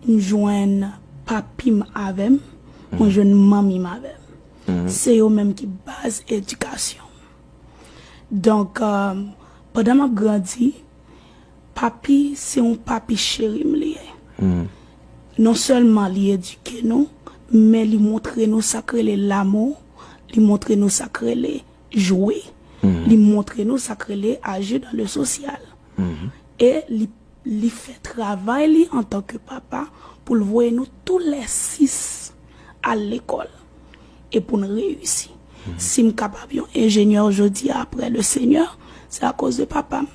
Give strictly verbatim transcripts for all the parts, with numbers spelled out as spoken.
m jwenn papi m avè m, mwen jwenn manmi m avè m. Se yo menm ki baz edikasyon m. Donk, euh, pandan m ap grandi, papi, se yon papi cheri m li ye. Non sèlman li edike nou, men li montre nou sa k rele lamou, li montre nou sa k rele jwe, li montre nou sa k rele aji dan le sosyal. E li, li fè travay li antanke papa pou l voye nou tou lè sis al lekòl e pou n reyisi. Si m kapab yon enjenyè jodi a apre le Senyè, se akoz de papa m.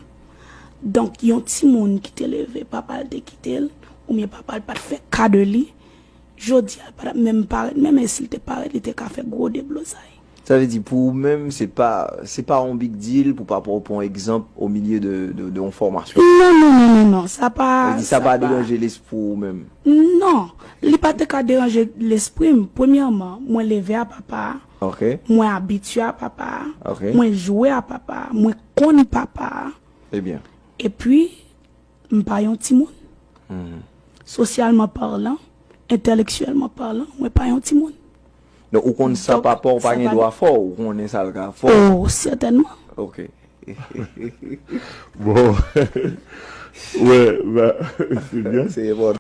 Donk, yon timoun ki te leve, papa l te kite l, oubyen papa l pa t fè ka de li, jodi a, l pa t ap menm parèt, menm e si l te parèt, li te ka fè gwo deblozay. Sa vle di, pou ou menm, se pa, se pa yon big deal pou papa w pran egzanp o milye de, de, de yon fòmasyon. Non, non, non, non, non, sa pa, sa pa deranje lespri w menm. Non, li pa te ka deranje lespri m. Premyèman, mwen leve a papa a. Ok. Mwen abitye a papa a. Ok. Mwen jwe a papa a. Mwen konn papa a. Ebyen. Epi, m pa yon timoun. Sosyalman palan, entèlektyèlman palan, mwen pa yon timoun. Donk, ou konn sa papa w pa gen dwa fè w, ou konnen sa l ka fè w. Oh, sètènman. Ok. Bon. Wè, ba, se byen. Se enpòtan.